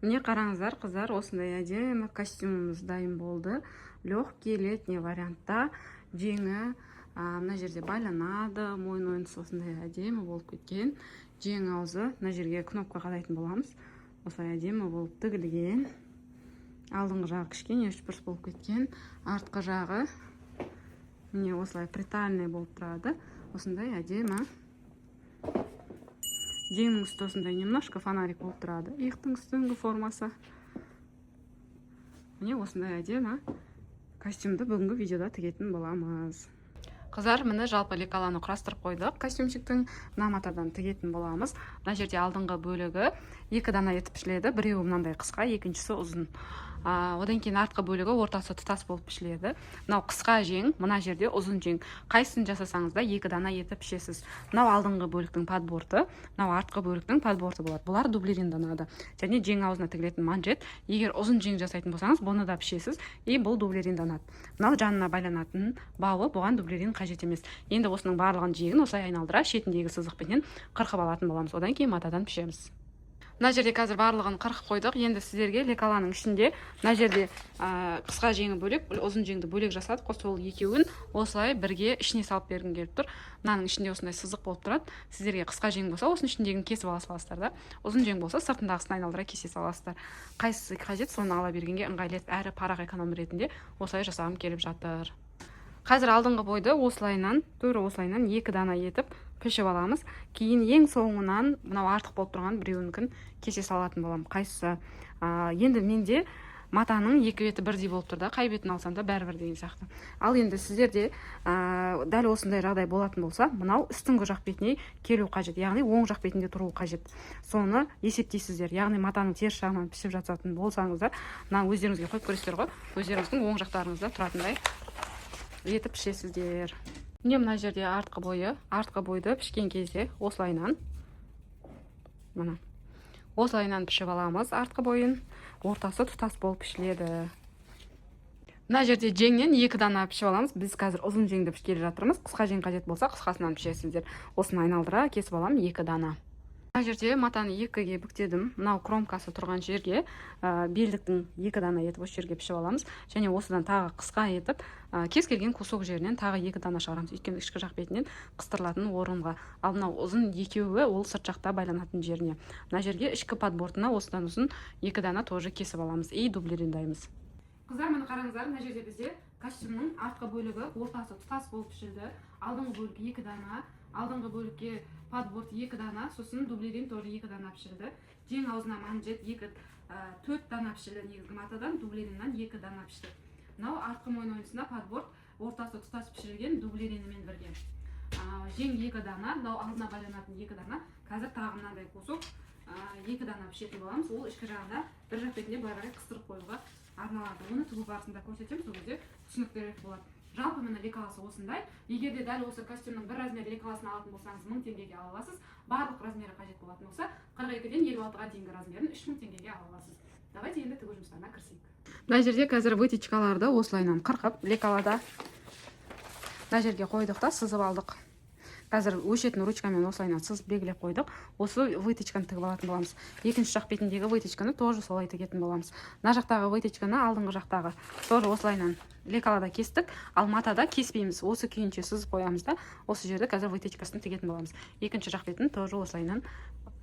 Міне, қараңыздар, қыздар, осындай әдемі костюміміз дайын болды. Легкий летний вариантта. Жеңі мына жерде байланады, мойын ойынтысы осындай әдемі болып кеткен. Жең аузы мына жерге кнопка қадайтын боламыз. Осылай әдемі болып тігілген. Алдыңғы жағы кішкене үшбұрыш болып кеткен, артқы жағы, міне, осылай приталенный болып тұрады. Осындай әдемі. Жеңнің үсті осындай немножко фонарик болып тұрады, иықтың үстіңгі формасы. Міне, осындай әдемі костюмді бүгінгі видеода тігетін боламыз. Қыздар, міне, жалпы лекаланы құрастырып қойдық. Костюмчиктің мына матадан тігетін боламыз. Мына жерде алдыңғы бөлігі екі дана етіп пішіледі: біреуі мынандай қысқа, екіншісі ұзын. Одан кейін артқы бөлігі ортасы тұтас болып пішіледі. Мынау қысқа жең, мына жерде ұзын жең. Қайсысын жасасаңыз да, екі дана етіп пішесіз. Мынау алдыңғы бөліктің подборты, мынау артқы бөліктің подборты болады. Бұлар дублеринданады және жең аузына тігілетін манжет. Егер ұзын жең жасайтын болсаңыз, бұны да пішесіз, и бұл дублеринданады. Мынау жанына байланатын бауы, бұған дублерин қажет емес. Енді осының барлығын жиегін осылай айналдыра, шетіндегі сызықпенен қырқып алатын боламыз. Одан кейін матадан пішеміз. Мына жерде қазір барлығын қырқып қойдық. Енді сіздерге лекаланың ішінде мына жерде қысқа жеңі бөлек, ұзын жеңді бөлек жасадық қой, сол екеуін осылай бірге ішіне салып бергім келіп тұр. Мынаның ішінде осындай сызық болып тұрады. Сіздерге қысқа жең болса, осының ішіндегіні кесіп ала саласыздар да, ұзын жең болса, сыртындағысын айналдыра кесе саласыздар. Қайсысы қажет, соны ала бергенге ыңғайлы етіп әрі парақ эконом ретінде осылай жасағым келіп жатыр. Қазір алдыңғы бойды осылайынан, тура осылайынан екі дана етіп пішіп аламыз. Кейін ең соңынан мынау артық болып тұрған біреуінікін кесе салатын боламын. Қайсысы енді менде матаның екі беті бірдей болып тұр да, қай бетін алсам да бәрібір деген сияқты. Ал енді сіздерде дәл осындай жағдай болатын болса, мынау үстіңгі жақ бетіне келу қажет, яғни оң жақ бетінде тұруы қажет. Соны есептейсіздер. Яғни матаның теріс жағынан пішіп жататын болсаңыздар, мына өздеріңізге қойып көресіздер ғой, өздеріңіздің оң жақтарыңызда тұратындай етіп пішесіздер. Міне, мына жерде артқы бойы. Артқы бойды пішкен кезде осылайынан, мына осылайынан пішіп аламыз. Артқы бойын ортасы тұтас болып пішіледі. Мына жерде жеңнен екі дана пішіп аламыз. Біз қазір ұзын жеңді пішкелі жатырмыз. Қысқа жең қажет болса, қысқасынан пішесіздер. Осыны айналдыра кесіп аламын екі дана. Мына жерде матаны екіге бүктедім. Мынау кромкасы тұрған жерге белдіктің екі дана етіп осы жерге пішіп аламыз және осыдан тағы қысқа етіп, кез келген кусок жерінен тағы екі дана шығарамыз, өйткені ішкі жақ бетінен қыстырылатын орынға. Ал мынау ұзын екеуі ол сырт жақта байланатын жеріне. Мына жерге ішкі подбортына осыдан ұзын екі дана тоже кесіп аламыз и дублериндаймыз. Қыздар, міне, қараңыздар, мына жерде бізде костюмнің артқы бөлігі ортасы тұтас болып пішілді. Алдыңғы бөлік екі дана, алдыңғы бөлікке подборт екі дана, сосын дублерин тоже екі дана пішілді. Жең аузына манжет екі, төрт дана пішілді. Негізгі матадан, дублериннан екі дана пішті. Мынау артқы мойын ойынтысына подборт ортасы тұтас пішілген, дублеринімен бірге. Жең екі дана, мынау алдына байланатын екі дана. Қазір тағы мынандай кусок екі дана пішетін боламыз. Ол ішкі жағында бір жақ бетіне былай қарай қыстырып қоюға арналады. Оны тігу барысында көрсетемін, сол кезде түсініктірек болады. Жалпы, міне, лекаласы осындай. Егер де дәл осы костюмнің бір размер лекаласын алатын болсаңыз, 1000 теңгеге ала аласыз. Барлық размері қажет болатын болса, 42-ден 56-ға дейінгі размерін 3000 теңгеге ала аласыз. Давайте енді тігу жұмыстарына кірісейік. Мына жерде қазір вытачкаларды осылайынан қырқып, лекалада мына жерге қойдық та, сызып алдық. Қазір өшетін ручкамен осылайынан сызып, белгілеп қойдық. Осы вытачканы тігіп алатын боламыз. Екінші жақ бетіндегі вытачканы тоже солай тігетін боламыз. Мына жақтағы вытачканы, алдыңғы жақтағы, тоже осылайынан лекалада кестік, ал матада кеспейміз, осы күйінше сызып қоямыз да, осы жерде қазір вытачкасын тігетін боламыз. Екінші жақ бетін тоже осылайынан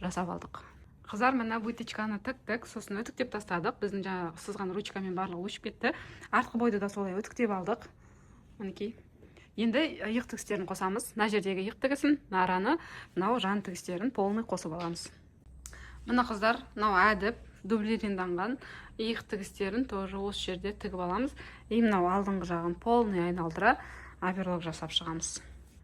жасап алдық. Қыздар, міне, вытачканы тіктік, сосын үтіктеп тастадық. Біздің жаңағы сызған ручкамен барлығы өшіп кетті. Артқы бойды да солай үтіктеп алдық. Мінекей, енді иық тігістерін қосамыз. Мына жердегі иық тігісін, мына араны, мынау жан тігістерін полный қосып аламыз. Міне, қыздар, мынау әдіп дублеринданған иық тігістерін тоже осы жерде тігіп аламыз. И мынау алдыңғы жағын полный айналдыра оверлок жасап шығамыз.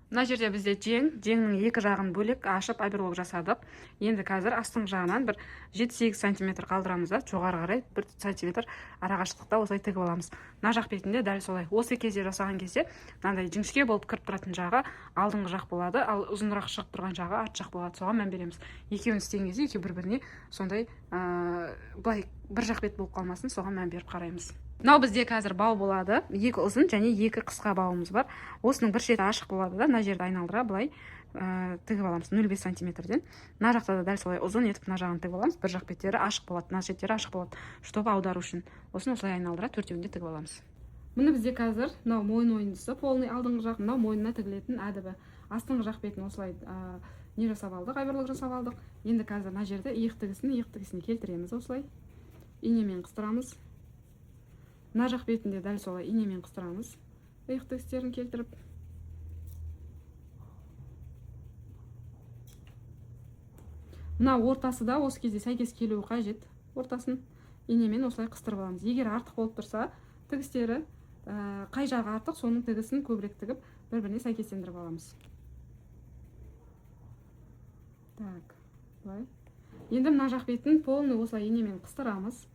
Мына жерде бізде жең. Жеңнің екі жағын бөлек ашып, оверлок жасадық. Енді қазір астыңғы жағынан бір 7-8 сантиметр қалдырамыз да, жоғары қарай 1 сантиметр арақашықтықта осылай тігіп аламыз. Мына жақ бетінде дәл солай. Осы кезде жасаған кезде мынандай жіңішке болып кіріп тұратын жағы алдыңғы жақ болады, ал ұзынырақ шығып тұрған жағы арт жақ болады. Соған мән береміз. Екеуін істеген кезде екеуі бір біріне сондай былай бір жақ бет болып қалмасын, соған мән беріп қараймыз. Мынау бізде қазір бау болады. Екі ұзын және екі қысқа бауымыз бар. Осының бір шеті ашық болады да, мына жерді айналдыра былай. тігіп аламыз 0,5 сантиметрден. Мына жақта да дәл солай ұзын етіп мына жағын тігіп аламыз. Бір жақ беттері ашық болады, мына шеттері ашық болады, чтобы аудару үшін. Осыны осылай айналдыра төртеуін де тігіп аламыз. Міне, бізде қазір мынау мойын ойындысы полный алдыңғы жақ, мынау мойнына тігілетін әдібі. Астыңғы жақ бетін осылай не жасап алдық, оверлок жасап алдық. Енді қазір мына жерде иық тігісін иық тігісіне келтіреміз, осылай инемен қыстырамыз. Мына жақ бетінде дәл солай инемен қыстырамыз, иық тігістерін келтіріп. Мына ортасы да осы кезде сәйкес келуі қажет. Ортасын инемен осылай қыстырып аламыз. Егер артық болып тұрса тігістері, қай жағы артық, соның тігісін көбірек тігіп, бір біріне сәйкестендіріп аламыз. Так, былай. Енді мына жақ бетін полный осылай инемен қыстырамыз.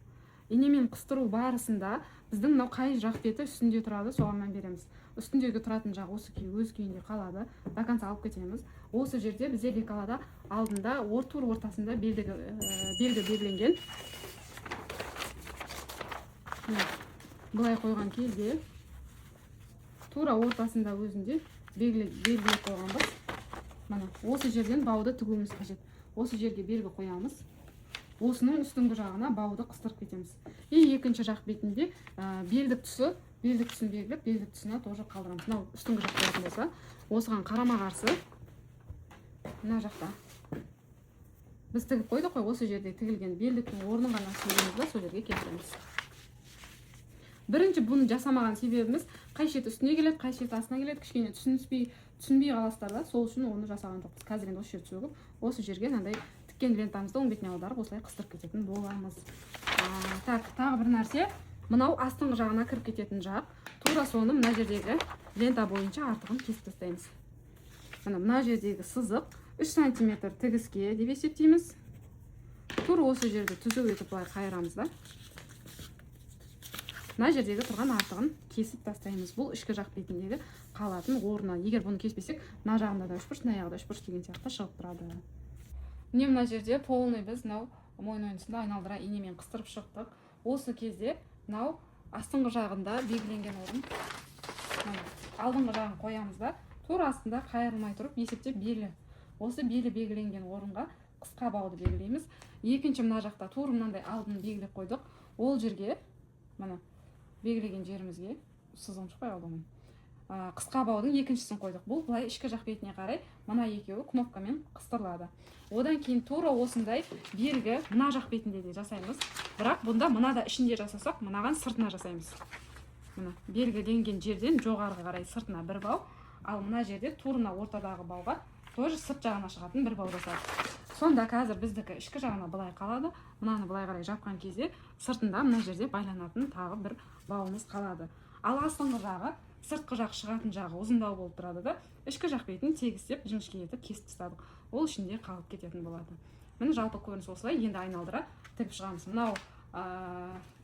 Инемен қыстыру барысында біздің мынау қай жақ беті үстінде тұрады, соған мән береміз. Үстіндегі тұратын жақ осы күй өз күйінде қалады, до конца алып кетеміз. Осы жерде бізде лекалада алдында тур ортасында белгі белгіленген. Міне, былай қойған кезде тура ортасында өзінде белгілеп қойғанбыз. Міне, осы жерден бауды тігуіміз қажет. Осы жерге белгі қоямыз, осының үстіңгі жағына бауды қыстырып кетеміз. И екінші жақ бетінде белдік тұсын белгілеп, белдік тұсына тоже қалдырамыз. Мынау үстіңгі жақ болатын болса, осыған қарама қарсы мына жақта біз тігіп қойдық қой, осы жерде тігілген белдіктің орнын ғана сүйеміз да, сол жерге келтіреміз. Бірінші бұны жасамаған себебіміз, қай шеті үстіне келеді, қай шеті астына келеді, кішкене түсінбей қаласыздар да, сол үшін оны жасаған жоқпыз. Қазір енді осы жерді сөгіп, осы жерге мынандай тіккен лентамызды оң бетіне аударып, осылай қыстырып кететін боламыз. Так, тағы бір нәрсе, мынау астыңғы жағына кіріп кететін жақ, тура соны мына жердегі лента бойынша артығын кесіп тастаймыз. Міне, мына жердегі сызық 3 сантиметр тігіске деп есептейміз. Тура осы жерді түзу етіп былай қайырамыз да, мына жердегі тұрған артығын кесіп тастаймыз. Бұл ішкі жақ бетіндегі қалатын орны. Егер бұны кеспесек, мына жағында да үшбұрыш, мына жағында үшбұрыш деген сияқты шығып тұрады. Міне, мына жерде полный біз мынау мойын ойындысында айналдыра инемен қыстырып шықтық. Осы кезде мынау астыңғы жағында белгіленген орын, мына алдыңғы жағын қоямыз да, тура астында қайырылмай тұрып есептеп белі, осы белі белгіленген орынға қысқа бауды белгілейміз. Екінші, мына жақта тура мынандай алдын белгілеп қойдық. Ол жерге, міне, белгілеген жерімізге сызығым шықпай қалды оның. Қысқа баудың екіншісін қойдық. Бұл былай ішкі жақ бетіне қарай мына екеуі кнопкамен қыстырылады. Одан кейін тура осындай белгі мына жақ бетінде де жасаймыз, бірақ бұнда мынада ішінде жасасақ, мынаған сыртына жасаймыз. Мына белгіленген жерден жоғарғы қарай сыртына бір бау, ал мына жерде турына ортадағы бауға тоже сырт жағына шығатын бір бау жасадық. Сонда қазір біздікі ішкі жағына былай қалады. Мынаны былай қарай жапқан кезде сыртында мына жерде байланатын тағы бір бауымыз қалады. Ал астыңғы жағы, сыртқы жақ шығатын жағы ұзындау болып тұрады да, ішкі жақ бетін тегістеп, жіңішке етіп кесіп тастадық, ол ішінде қалып кететін болады. Міне, жалпы көрініс осылай. Енді айналдыра тігіп шығамыз. Мынау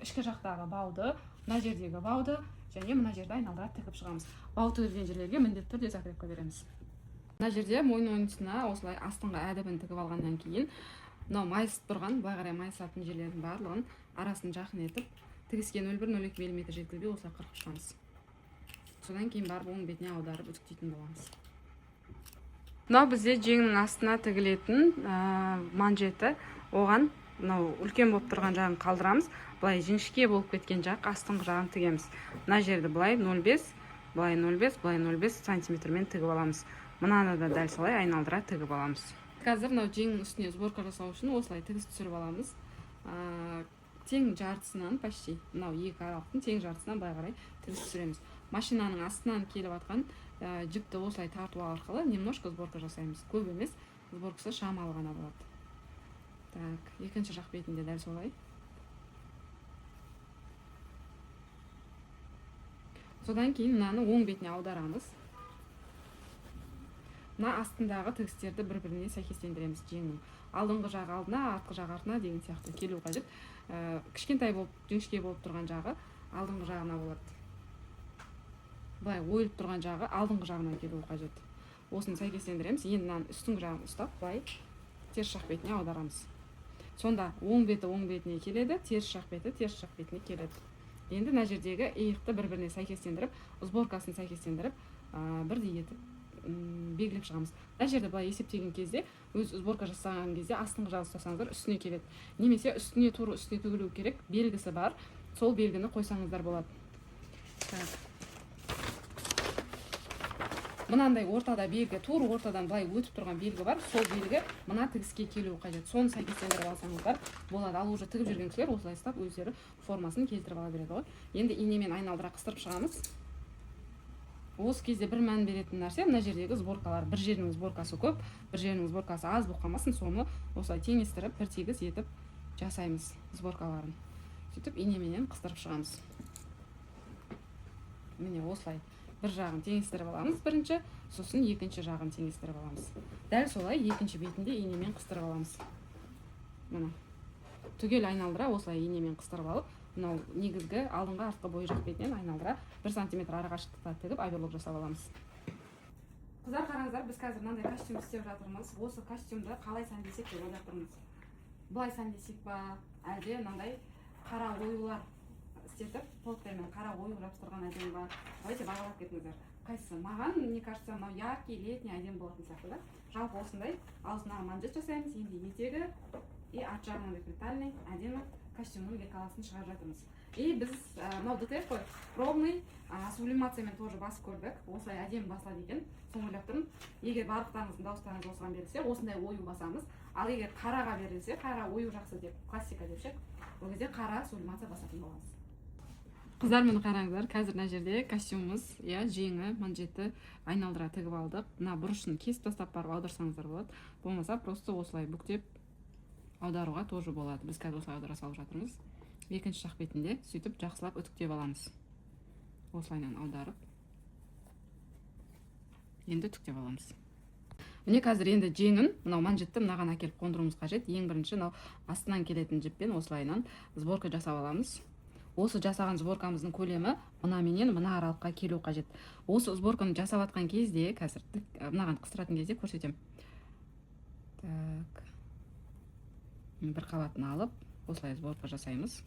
ішкі жақтағы бауды, мына жердегі бауды және мына жерді айналдыра тігіп шығамыз. Бау тігілген жерлерге міндетті түрде закрепка береміз. Мына жерде мойын ойындысына осылай астыңғы әдібін тігіп алғаннан кейін, мынау майысып тұрған, былай қарай майысатын жерлердің барлығын арасын жақын етіп, тігіске 0,1-0,2 миллиметр жеткізбей осылай қырқып шығамыз. Содан кейін барып оң бетіне аударып үтіктейтін боламыз. Мынау бізде жеңнің астына тігілетін манжеті. Оған мынау үлкен болып тұрған жағын қалдырамыз, былай жіңішке болып кеткен жақ астыңғы жағын тігеміз. Мына жерді былай 0,5, былай 0,5, былай 0,5 сантиметрмен тігіп аламыз. Мынаны да дәл солай айналдыра тігіп аламыз. Қазір мынау жеңнің үстіне сборка жасау үшін осылай тігіс түсіріп аламыз. Тең жартысынан, почти мынау екі аралықтың тең жартысынан былай қарай тігіс түсіреміз. Машинаның астынан келіп жатқан жіпті осылай тарту арқылы немножко сборка жасаймыз. Көп емес, сборкасы шамалы ғана болады. Так, екінші жақ бетінде дәл солай. Содан кейін мынаны оң бетіне аударамыз. Мына астындағы тігістерді бір біріне сәйкестендіреміз. Жеңнің алдыңғы жағы алдына, артқы жағы артына деген сияқты келу қажет. Кішкентай болып, жіңішке болып тұрған жағы алдыңғы жағына болады, былай ойылып тұрған жағы алдыңғы жағына келуі қажет. Осыны сәйкестендіреміз. Енді мынаның үстіңгі жағын ұстап, былай теріс жақ бетіне аударамыз. Сонда оң беті оң бетіне келеді, теріс жақ беті теріс жақ бетіне келеді. Енді мына жердегі иықты бір біріне сәйкестендіріп, сборкасын сәйкестендіріп, бірдей етіп белгілеп шығамыз. Мына жерде былай есептеген кезде, өз сборка жасаған кезде астыңғы жағын ұстасаңыздар, үстіне келеді. Немесе үстіне, тура үстіне тігілу керек, белгісі бар. Сол белгіні қойсаңыздар болады. Так. Мынандай ортада белгі, тура ортадан былай өтіп тұрған белгі бар. Сол белгі мына тігіске келуі қажет. Соны сәйкестендіріп алсаңыздар болады. Ал уже тігіп жүрген кісілер осылай ұстап, өздері формасын келтіріп ала береді ғой. Енді инемен айналдыра қыстырып шығамыз. Осы кезде бір мән беретін нәрсе: мына жердегі сборкалар. Бір жерінің сборкасы көп, бір жерінің сборкасы аз болып қалмасын. Соны осылай теңестіріп, бір тегіс етіп жасаймыз сборкаларын. Сөйтіп инеменен қыстырып шығамыз. Міне, осылай бір жағын теңестіріп аламыз бірінші, сосын екінші жағын теңестіріп аламыз. Дәл солай екінші бетінде инемен қыстырып аламыз. Міне, түгел айналдыра осылай инемен қыстырып алып, мынау негізгі алдыңғы, артқы бой жақ бетінен айналдыра 1 сантиметр арақашықтықта тігіп, оверлок жасап аламыз. Қыздар, қараңыздар, біз қазір мынандай костюм істеп жатырмыз. Осы костюмді қалай сәндесек деп ойлап тұрмыз. Былай сәндесек па, әлде мынандай қара оюлар істетіп, плоттермен қара ою жабыстырған әдемі ба? Давайте бағалап кетіңіздер, қайсысы? Маған, мне кажется, мынау яркий, летний әдемі болатын сияқты да. Жалпы осындай аузына манжет жасаймыз. Енді етегі и арт жағынан приталенный әдемі костюмнің лекаласын шығарып жатырмыз. И біз мынау ДТФ қой, пробный сублимациямен тоже басып көрдік. Осылай әдемі басылады екен. Соны ойлап тұрмын: егер барлықтарыңыздың дауыстарыңыз осыған берілсе, осындай ою басамыз. Ал егер қараға берілсе, қара ою жақсы деп, классика деп ше, ол кезде қара сублимация басатын боламыз. Қыздар, міне, қараңыздар, қазір мына жерде костюміміз, иә, жеңі, манжеті айналдыра тігіп алдық. Мына бұрышын кесіп тастап барып аударсаңыздар болады, болмаса просто осылай бүктеп аударуға тоже болады. Біз қазір осылай аудара салып жатырмыз. Екінші жақ бетінде сөйтіп жақсылап үтіктеп аламыз. Осылайынан аударып, енді үтіктеп аламыз. Міне, қазір енді жеңін, мынау манжетті мынаған әкеліп қондыруымыз қажет. Ең бірінші мынау астынан келетін жіппен осылайынан сборка жасап аламыз. Осы жасаған сборкамыздың көлемі мына менен мына аралыққа келу қажет. Осы сборканы жасап жатқан кезде, қазір мынаған қыстыратын кезде көрсетемін. Так, бір қабатын алып, осылай сборка жасаймыз.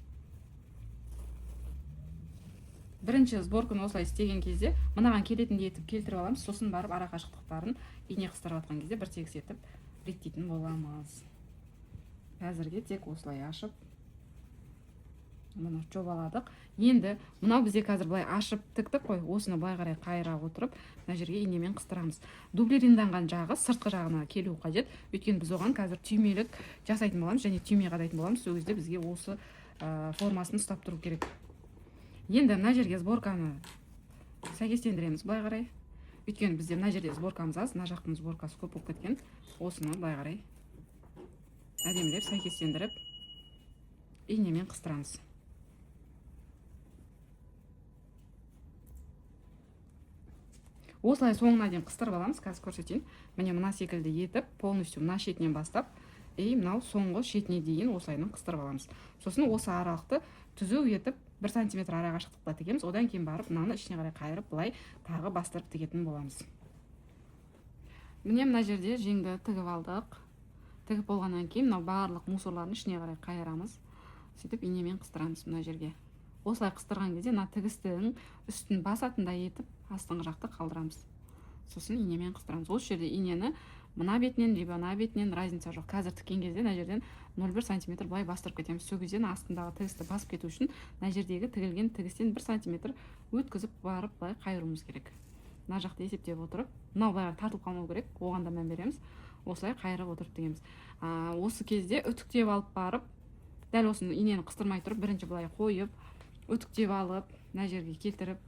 Бірінші сборканы осылай істеген кезде мынаған келетіндей етіп келтіріп аламыз. Сосын барып ара қашықтықтарын ине қыстырып жатқан кезде бір тегіс етіп реттейтін боламыз. Әзірге тек осылай ашып, міне, жобаладық. Енді мынау бізде қазір былай ашып тіктік қой, осыны былай қарай қайыра отырып, мына жерге инемен қыстырамыз. Дублиринданған жағы сыртқы жағына келу қажет, өйткені біз оған қазір түймелік жасайтын боламыз және түйме қадайтын боламыз. Сол кезде бізге осы формасын ұстап тұру керек. Енді мына жерге сборканы сәйкестендіреміз былай қарай, өйткені бізде мына жерде сборкамыз аз, мына жақтың сборкасы көп болып кеткен. Осыны былай қарай әдемілеп сәйкестендіріп, инемен қыстырамыз. Осылай соңына дейін қыстырып аламыз. Қазір көрсетейін. Міне, мына секілді етіп, полностью мына шетінен бастап и мынау соңғы шетіне дейін осылайынан қыстырып аламыз. Сосын осы аралықты түзу етіп, 1 сантиметр ара қашықтықта тігеміз. Одан кейін барып мынаны ішіне қарай қайырып, былай тағы бастырып тігетін боламыз. Міне, мына жерде жеңді тігіп алдық. Тігіп болғаннан кейін мынау барлық мусорларын ішіне қарай қайырамыз. Сөйтіп инемен қыстырамыз мына жерге. Осылай қыстырған кезде мына тігістің үстін басатындай етіп астыңғы жақты қалдырамыз. Сосын инемен қыстырамыз. Осы жерде инені мына бетінен либо мына бетінен, разница жоқ. Қазір тіккен кезде мына жерден 0,1 сантиметр былай бастырып кетеміз. Сол кезде мына астындағы тігісті басып кету үшін мына жердегі тігілген тігістен 1 сантиметр өткізіп барып, былай қайыруымыз керек. Мына жақты есептеп отырып, мынау былай тартылып қалмау керек, оған да мән береміз. Осылай қайырып отырып тігеміз. Осы кезде үтіктеп алып барып, дәл осыны инені қыстырмай тұрып, бірінші былай қойып, үтіктеп алып, мына жерге келтіріп,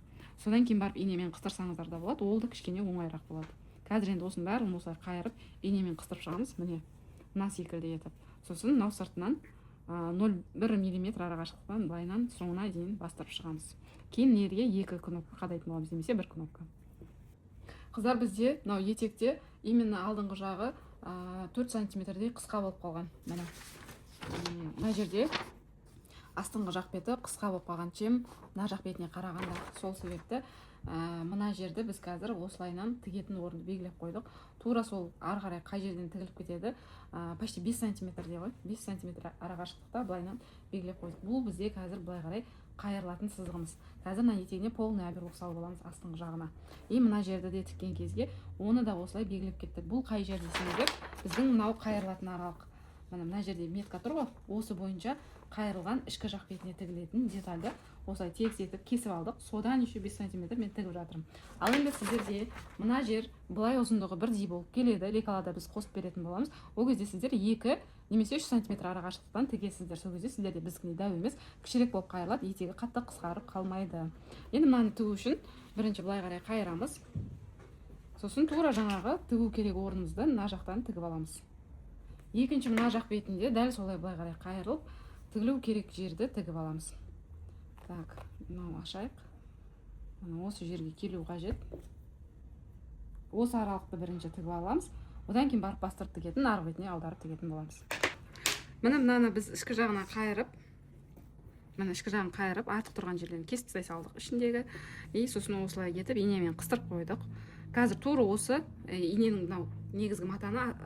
содан кейін барып инемен қыстырсаңыздар да болады. Ол да кішкене оңайырақ болады. Қазір енді осының бәрін осылай қайырып, инемен қыстырып шығамыз. Міне, мына секілді етіп. Сосын мынау сыртынан 0,1 миллиметр арақашықтықтан былайынан соңына дейін бастырып шығамыз. Кейін жерге екі кнопка қадайтын боламыз немесе бір кнопка. Қыздар, бізде мынау етекте именно алдыңғы жағы 4 сантиметрдей қысқа болып қалған. Міне, мына жерде астыңғы жақ беті қысқа болып қалған, чем мына жақ бетіне қарағанда. Сол себепті Мына жерді біз қазір осылайынан тігетін орынды белгілеп қойдық. Тура сол ары қарай қай жерден тігіліп кетеді, почти 5 сантиметрде ғой, 5 сантиметр арақашықтықта былайынан белгілеп қойдық. Бұл бізде қазір былай қарай қайырылатын сызығымыз. Қазір мына етегіне полный оверлок салып аламыз, астыңғы жағына. И мына жерді де тіккен кезге оны да осылай белгілеп кеттік. Бұл қай жер десеңіздер, біздің мынау қайырылатын аралық. Міне, мына жерде метка тұр ғой, осы бойынша қайырылған ішкі жақ бетіне тігілетін детальді осылай тегіс етіп кесіп алдық. Содан еще 5 сантиметр мен тігіп жатырмын. Ал енді сіздерде мына жер былай ұзындығы бірдей болып келеді, лекалада біз қосып беретін боламыз. Ол кезде сіздер 2 немесе 3 сантиметр арақашықтықтан тігесіздер. Сол кезде сіздерде біздікіндей дәу емес, кішірек болып қайырылады, етегі қатты қысқарып қалмайды. Енді мынаны тігу үшін бірінші былай қарай қайырамыз, сосын тура жаңағы тігу керек орнымызды мына жақтан тігіп аламыз. Екінші мына жақ бетінде дәл солай былай қарай қайырылып, тігілу керек жерді тігіп аламыз. Так, мынау ашайық. Мына осы жерге келу қажет. Осы аралықты бірінші тігіп аламыз, одан кейін барып бастырып тігетін, арғы бетіне аударып тігетін боламыз. Міне, мынаны біз ішкі жағына қайырып, міне, ішкі жағын қайырып, артық тұрған жерлерін кесіп тастай салдық ішіндегі. И сосын осылай етіп инемен қыстырып қойдық. Қазір тура осы иненің мынау негізгі матаны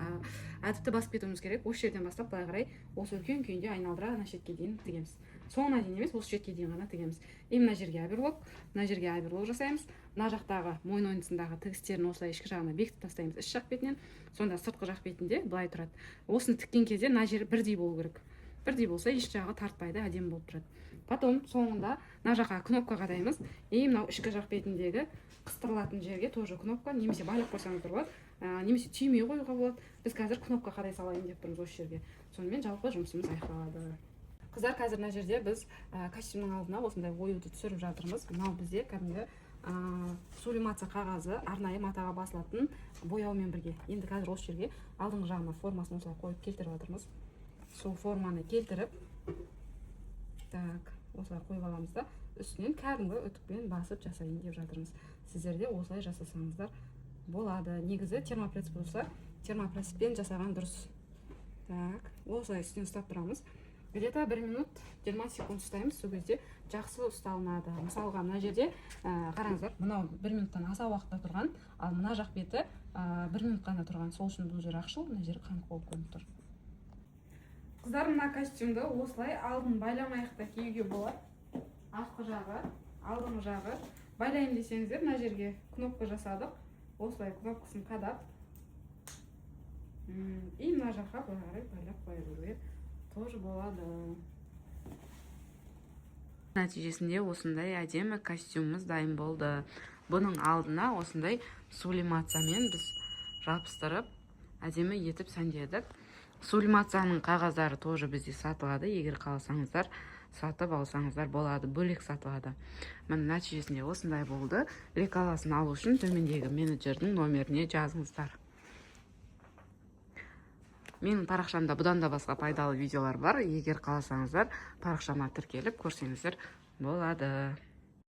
әдіпті басып кетуіміз керек. Осы жерден бастап былай қарай осы үлкен күйінде айналдыра ана шетке дейін тігеміз. Соңына дейін емес, осы шетке дейін ғана тігеміз. И мына жерге оверлок, мына жерге оверлок жасаймыз. Мына жақтағы мойын ойынтысындағы тігістерін осылай ішкі жағына бекітіп тастаймыз іш жақ бетінен. Сонда сыртқы жақ бетінде былай тұрады. Осыны тіккен кезде мына жер бірдей болу керек. Бірдей болса, еш жағы тартпайды, әдемі болып тұрады. Потом соңында мына жаққа кнопка қадаймыз. И мынау ішкі жақ бетіндегі қыстырылатын жерге тоже кнопка немесе байлап қойсаңыздар болады, немесе түйме қоюға болады. Біз қазір кнопка қадай салайын деп тұрмыз осы жерге. Сонымен жалпы жұмысымыз аяқталады. Қыздар, қазір мына жерде біз костюмнің алдына осындай оюды түсіріп жатырмыз. Мынау бізде кәдімгі сублимация қағазы, арнайы матаға басылатын бояумен бірге. Енді қазір осы жерге алдыңғы жағына формасын осылай қойып келтіріп жатырмыз. Сол форманы келтіріп, так, осылай қойып аламыз да, үстінен кәдімгі үтікпен басып жасайын деп жатырмыз. Сіздер де осылай жасасаңыздар болады. Негізі термопресс болса, термопресспен жасаған дұрыс. Так, осылай үстінен ұстап тұрамыз, где-то 1 минут 20 секунд ұстаймыз. Сол кезде жақсы ұсталынады. Мысалға, мына жерде қараңыздар, мынау 1 минуттан аса уақытта тұрған, ал мына жақ беті 1 минут қана тұрған. Сол үшін бұл жер ақшыл, мына жері қанық болып көрініп тұр. Қыздар, мына костюмді осылай алдын байламай ақ та киюге болады. Артқы жағы, алдыңғы жағы байлаймын десеңіздер, мына жерге кнопка жасадық. Осылай кнопкасын қадап и мына жаққа былай қарай байлап қоя беруге тоже болады. Нәтижесінде осындай әдемі костюміміз дайын болды. Бұның алдына осындай сублимациямен біз жабыстырып, әдемі етіп сәндедік. Сублимацияның қағаздары тоже бізде сатылады. Егер қаласаңыздар, сатып алсаңыздар болады, бөлек сатылады. Міне, нәтижесінде осындай болды. Лекаласын алу үшін төмендегі менеджердің номеріне жазыңыздар. Менің парақшамда бұдан да басқа пайдалы видеолар бар. Егер қаласаңыздар, парақшама тіркеліп көрсеңіздер болады.